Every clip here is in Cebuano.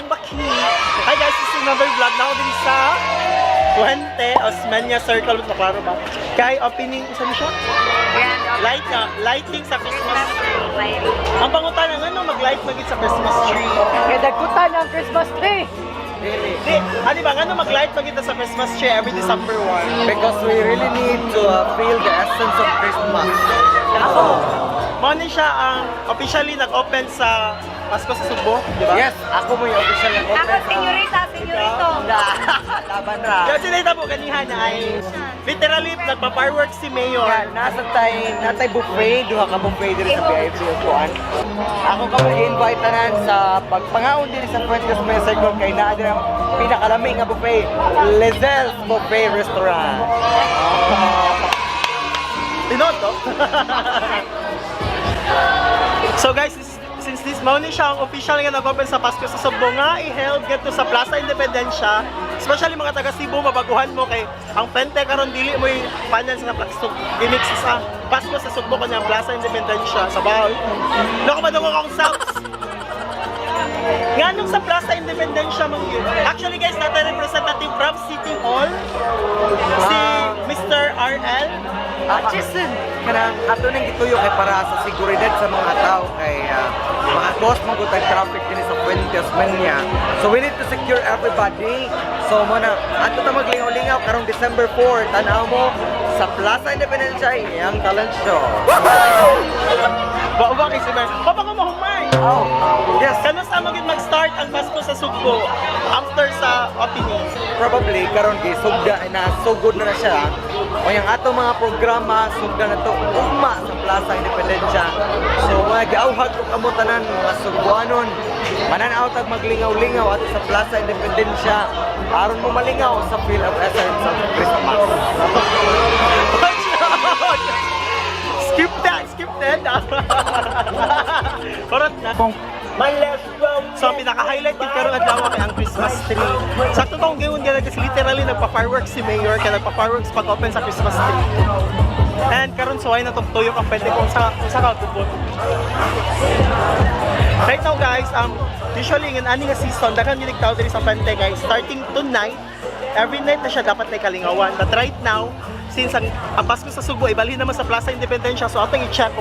Ang baki. Hi guys, this is another vlog na ako din sa Fuente, Osmeña Circle. Mas maklaro ba? Kay opening, isa mo siya? Light na, lighting sa Christmas tree. Ang pangutana nga no, mag-light magit sa Christmas tree. Kaya dagkutan ang Christmas tree. Di, ano ba, nga no, mag-light magit sa Christmas tree every December 1? Because we really need to feel the essence of Christmas. Ako, mao ni siya ang officially nag-open sa Pasko sa Sugbo, di ba? Yes, ako mo yung official na Ako, open. senyorita, senyorito. Laban ra. Kasi sinita po ganihan ay literally nagpa-fireworks si Mayor. Yeah, nasa tay natay buffet, duha ka buffet diri sa VIP upuan. Ako ka mo invite tanan sa pagpangaon diri sa Fuentes Osmeña Circle kay naa diri ang pinakalami nga buffet, Lizelle's Buffet Restaurant. Tinood to? So guys, since this mao ni siya ang official nga nag-open sa Pasko sa Sugbo nga i-held gadto sa Plaza Independencia, especially mga taga Cebu, mabaguhan mo kay ang Fuente karon dili mo panan sa Plaza gimmick sa Pasko sa Sugbo kanya ang Plaza Independencia sa Baol. Nako, madungog akong South. Nganong sa Plaza Independencia man yun? Actually guys, natay representative from City Hall, si Mr. RL. Jason, kanang ato nang gituyo kay para sa seguridad sa mga tao kay mga cause man gud tag traffic dinhi sa Fuente Osmeña. So we need to secure everybody. So mo na ato ta maglingaw-lingaw karong December 4, tan-aw mo sa Plaza Independencia iyang talent show. Ba ba kay si Mer? O baka mahumay. Oh, yes. Kano sa magid mag-start ang Pasko sa Sugbo after sa opening? Probably karon gi sugda na sugod na, na siya. O yung ato mga programa sugda na to ugma sa Plaza Independencia. So mga giauhag ko kamo tanan mga Sugbuanon. Mananaw tag maglingaw-lingaw ato sa Plaza Independencia aron mo malingaw sa feel of essence of Christmas. Watch out! Skip that! Skip that! Parot na. So, ang pinaka-highlight din karong adlaw kay ang Christmas tree. Sakto tong gayon gana kasi literally nagpa-fireworks si Mayor kaya nagpa-fireworks pag-open sa Christmas tree. And karon suway na tong tuyok ang pwede kung sa kagubot. Right now guys, usually in ani nga season daghan gyud tao diri sa Fuente guys. Starting tonight, every night na siya dapat may kalingawan. But right now, since ang Pasko sa Sugbo ibalhin naman sa Plaza Independencia, so atong i-check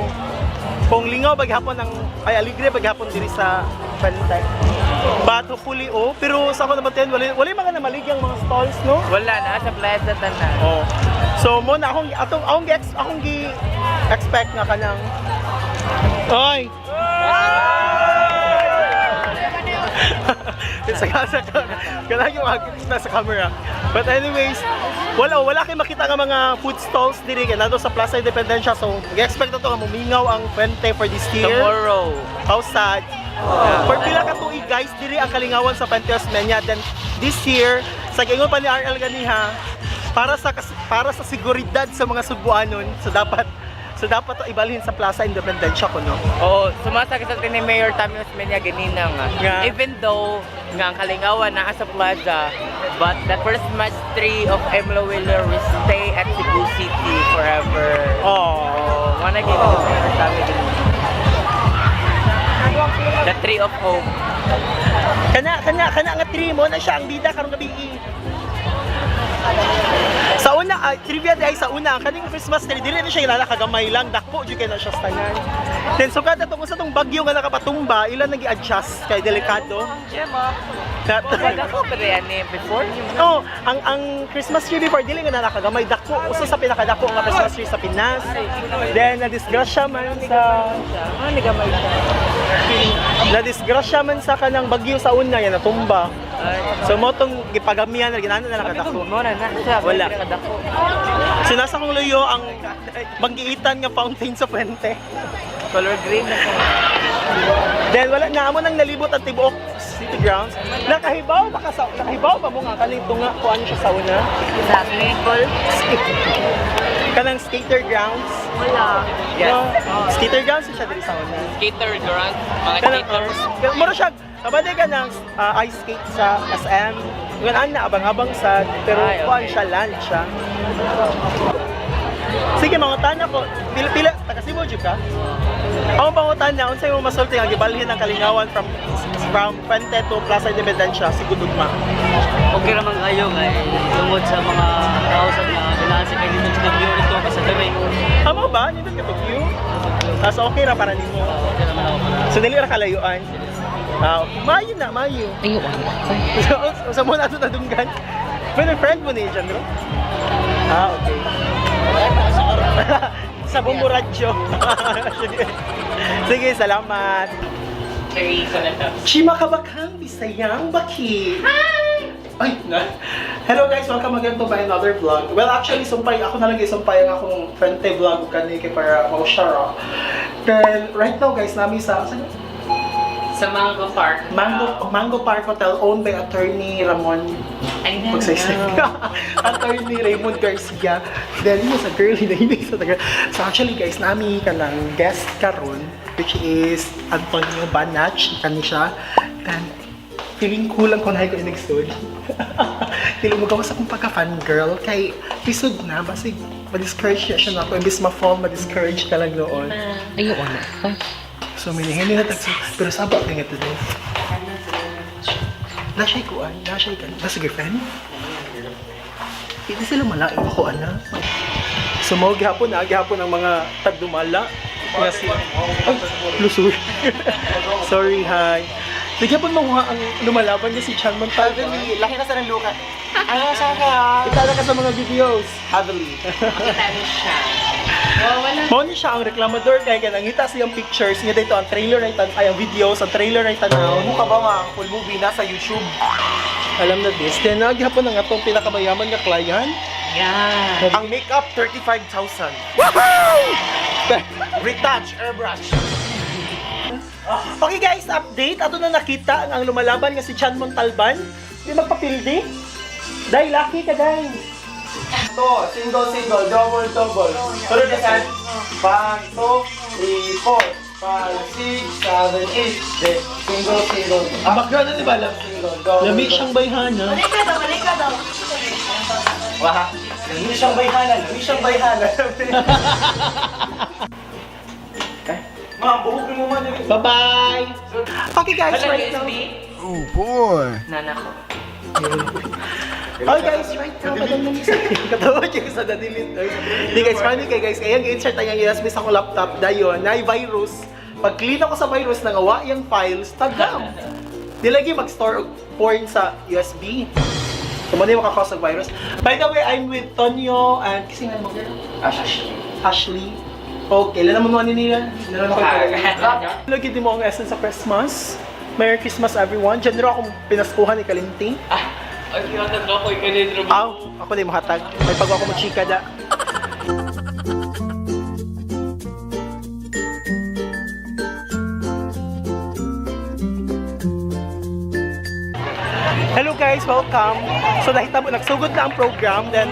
kung lingaw ba gihapon ang ay aligre ba gihapon diri sa Fuente. But hopefully oh, pero sa ako naman wala wala mga namaligyang mga stalls, no? Wala na, sa plaza tanan. Oh. So mo na akong atong akong gi expect nga kanang Oy. Sa kanang yung na sa camera. But anyways, wala wala kay makita nga mga food stalls diri kay nado sa Plaza Independencia. So, gi-expect na to nga mumingaw ang Fuente for this year. Tomorrow. How sad. For pila ka tuig guys, diri ang kalingawan sa Fuente Osmeña. Then this year, sa giingon pa ni RL ganiha, para sa seguridad sa mga Sugbuanon, so dapat to ibalhin sa Plaza Independencia kuno. Oo, sumasakit sa ni Mayor Tommy Osmeña ganina nga. Nga. Even though nga ang kalingawan naa sa plaza, but the Christmas tree of M. Wheeler will stay at Cebu City forever. Oh. Oh, wala gid ni Mayor Tommy ganina. The Tree of Hope. Kana kana kana nga tree mo na siya ang bida karong gabi. Sa una, trivia di ay sa una, ang kaning Christmas tree dili na siya ilala kagamay lang, dako jud kay na siya sa tanan. Then sugad atong usa tong bagyo nga nakapatumba, ilan nagi-adjust kay delikado. Dako pa rin ani before. Oh, ang Christmas tree before dili nga nakagamay, dako usa sa pinakadako nga Christmas tree sa Pinas. Then na-disgrasya man sa Ah, nagamay siya. na-disgrasya man sa kanang bagyo sa una yan natumba. Ay. So mo tong gipagamihan na ginana na lang kadako. Mo na na siya. Wala. Kadako. So nasa kong luyo ang banggiitan nga fountain sa Fuente. Color green na siya. Then wala na amo nang nalibot ang tibuok city grounds. Nakahibaw ba mo nga kaning tunga kuan siya sa una? Sa Nicole. Kanang skater grounds. Wala. Yes. No? Skater grounds siya diri sa una. Skater ground. Mga Kanang mura siya kabade ka ng ice skate sa SM. Ngan ana abang-abang sa pero Ay, okay. kuan siya, land siya. Sige, mangutana ko. Pila pila taga Cebu jud ka? Ang pangutana, unsay mo masulti nga gibalhin ang kalingawan from Fuente to Plaza Independencia sigud ugma? Okay raman kayo kay tungod sa mga tao sa mga ganahan sa kay nindot sa view nito sa diri. Amo ba? Nindot ka view? Ah, so okay ra para nimo. Okay raman ako para. So dili ra kalayuan. Ah, okay. Maayo na, maayo. So, sa mo na ato nadunggan. Pero friend mo ni dyan, bro? Ah, okay. Sa Bumbo Radyo. Sige, salamat. Chima kabakang Bisayang Baki. Hi! Ay, na. Hello guys, welcome again to my another vlog. Well, actually, sumpay, ako na lang sumpay ang akong frente vlog kani kay para ma-share. Then, right now guys, nami sa, Sa Mango Park. Mango Mango Park Hotel owned by Attorney Ramon Ay, no. Magsaysay. Attorney Raymond Garcia. Then yun sa girl, hindi sa girl. So actually guys, nami ka ng guest karon which is Antonio Banach, kani siya. Then feeling kulang ko na ko inegsod. Feeling mo gawas akong pagka-fan girl kay pisod na basig ma-discourage siya siya na ako imbis ma-fall ma-discourage ka lang noon. So minihini na tagso pero saba kay nga today. Na siya kuan, na siya kan, na girlfriend. Hindi sila malain ako ana. So mao gihapon na gihapon ang mga tagdumala nga si Ay, lusur. Sorry, hi. Di gihapon makuha ang lumalaban niya si Chan Montalban. Laki na sa ng luka. Ano siya ka? Itala ka sa mga videos. Heavily. Kita siya. Mao ni siya ang reklamador kay kay nangita siyang pictures niya dito ang trailer right ay ang videos, ang trailer right now. Mukha ba nga ang full movie nasa YouTube? Alam na this. Then naghapon ang atong pinakamayaman nga client. Yeah. Ang makeup, 35,000. Retouch, airbrush. Okay guys, update. Ato na nakita ang lumalaban nga si Chan Montalban. Di magpapildi. Day, lucky ka, day. To, single, single, double, double. Pero the 1, 2, 3, 4, 5, 6, 7, 8. Then, single, single. Ang background na, di ba? Single, double. Lami siyang bayhana. Wah. Lami siyang bayhana, lami siyang bayhana. Ma, buhok mo man. Bye-bye! Okay guys, Wala right now. USB? Oh boy. Nana ko. Okay guys, right now, madam na Katawa siya sa nadilit. Hindi guys, funny kay guys. Kaya insert ang USB sa akong laptop. Dayon, na virus. Pag clean ako sa virus, nangawa yung files, tagam. Di lagi mag-store og porn sa USB. So, mo na yung makakause og virus. By the way, I'm with Tonyo and kasi nga mo girl? Ashley. Ashley. Okay, ilan naman mo ano nila? Ilan ako. Lagi di mo ang essence sa Christmas. Merry Christmas everyone. Diyan rin akong pinaskuhan ni Kalinting. Ah, okay, hatag ako. Ikaw Aw, ako na yung mahatag. May pag ako magchika da. Hello guys, welcome. So nakita mo, nagsugod na ang program, then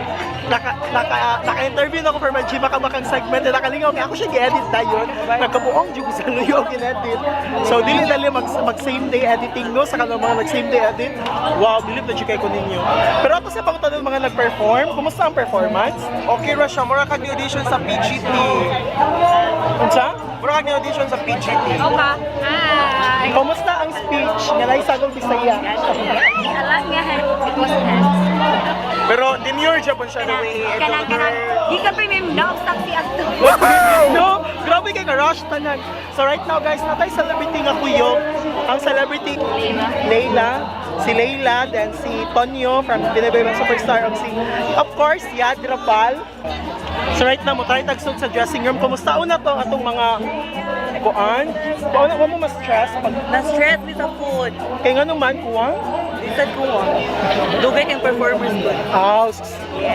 naka-interview na ako for my Gma Kabakang segment, then nakalingaw, kaya ako siya gi-edit na yun. Nagkabuong jug sa luyo ang ginedit. So dili dali mag same day editing no, sa kanang mga nag same day edit. Wow, bilib na jud kay ko ninyo. Pero ato sa pangutan ng mga nag-perform, kumusta ang performance? Okay ra siya, mura kag ni-audition sa PGT. Unsa? Mura kag ni-audition sa PGT. Okay. Hi. Kumusta ang speech nga naisagong Bisaya? Alam nga, it was tense. Pero demure siya po siya the way he Kanang, kanang, di ka pa may na-stop si Agto. No, grabe kay ka-rush tanan. So right now guys, natay celebrity nga kuyog. Ang celebrity Leila, si Leila, then si Tonyo from Pinoy Boy Band Superstar, ug si of course Yad Rapal. So right now mo try tagsug sa dressing room. Kumusta una to atong mga kuan? Kuan wa mo mas stress pag Na-stress with the food. kay ngano man kuwang? Bisan ko. Dugay kang performers ko. Ah,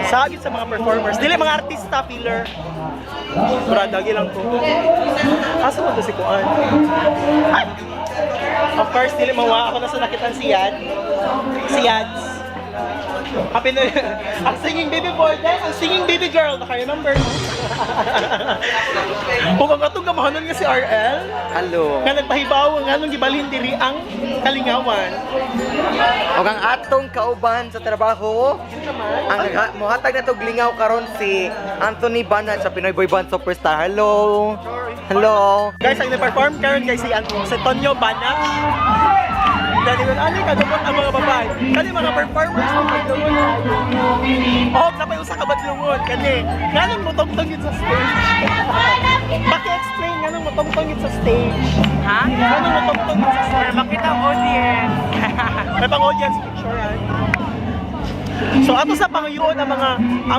sagit sa mga performers. Dili mga artista filler. Brad, dagi lang ko. Asa man to si Kuan? Ay! Of course, dili mawa. Ako na sa nakitan si Yad. Si Yads. Happy New Year. Ang singing baby boy, then ang singing baby girl. Naka-remember mo? Kung ang atong gamahanon nga si RL, Hello. nga nagpahibaw nga nung gibalhin diri ang kalingawan. Ug ang atong kauban sa trabaho, ang mohatag na tog lingaw karon si Anthony Banat sa Pinoy Boy Band Superstar. Hello. Hello. Guys, ang na-perform karon kay si Tonyo Banac. Dali ko ani kadumot ang mga babae. Kani mga performers ni kadumot. Oh, napay usa ka badlungon kani. Nganong motongtong yun sa stage? Paki-explain nganong motongtong yun sa stage? Ha? Nganong motongtong yun sa stage? Para makita ang audience. May pang audience picture ah. So ato sa pangayoon ang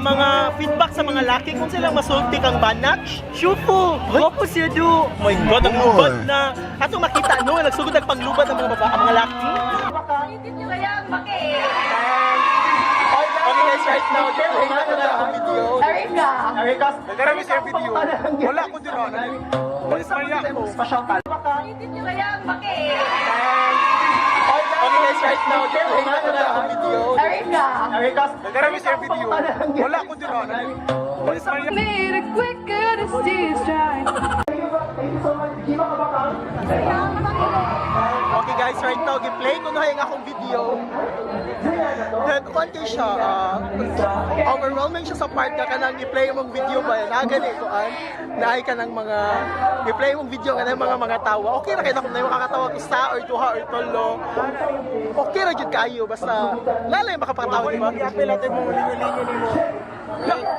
mga feedback sa mga laki kung silang masulti kang Banach. Shufu! Wapo siya do! Oh my God, ang lubad na. Ato makita no, nagsugod ang panglubad ang mga baba, ang mga laki. Sayang, bakit? Okay guys, right now, play na ko na ang video. Erika! Erika, Erika, video. Wala ko din. Special talent. Sayang, bakit? Okay guys, right now, play na ko na ang video. Erika! Erika, video. Wala ko din. Made it quicker to see strike. Okay guys, right now, gi-play ko na yung akong video. Then, kuan kay siya, overwhelming siya sa part ka kanang i-play mong video ba, nagani kuan, naay ka ng mga, i-play mong video nga na mga tawa. Okay ra kay na kung na makakatawa ko sa or duha or tulo. Okay ra jud kayo basta lalay makapatawa, di ba? Apil natin mo lingi-lingi nimo.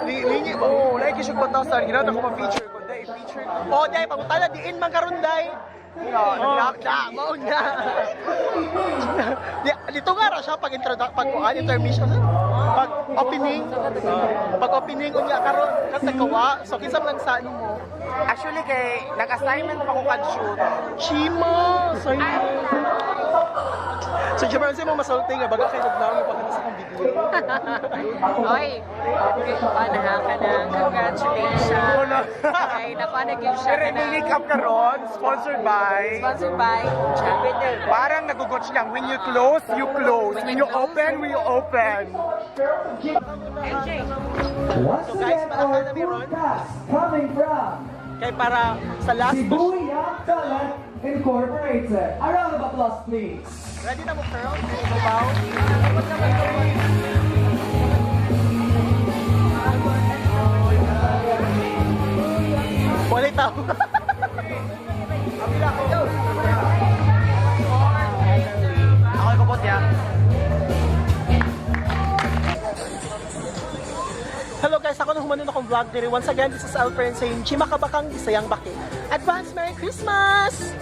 Lingi ba? Oh, like siya 1,000 ginawa ko ma-feature ko. Dai feature ko. Oh, dai pangutana diin man karon dai. Oh, na, mao na. Dito nga ra siya pag introduction, pag kuan intermission, pag opening, pag opening unya karon kasi kawa. So kinsa man lang sa ano mo? Actually, kay nag-assignment pa ko kad-shoot. Chima, sorry. So Japan mo masulti nga baga kay nagnaw yung pagkita sa akong video. Oy, ano ha ka na? Congratulations! Ay, naku, nag-give siya ka na. up karon, sponsored by Sponsored by Chapiter. Parang nagugotch lang. When you close, you close. When you open, we open. MJ! So guys, malakal na meron. Coming from Kay para sa last Sibuya Talent Incorporated. A round of applause, please. Ready na mo, girl? Babaw? Wala tao. Ako yung kapot niya. Hello guys, ako na humanon akong vlog diri. Once again, this is Alfred saying, Chima Kabakang, Bisayang Baki. Advance Merry Christmas!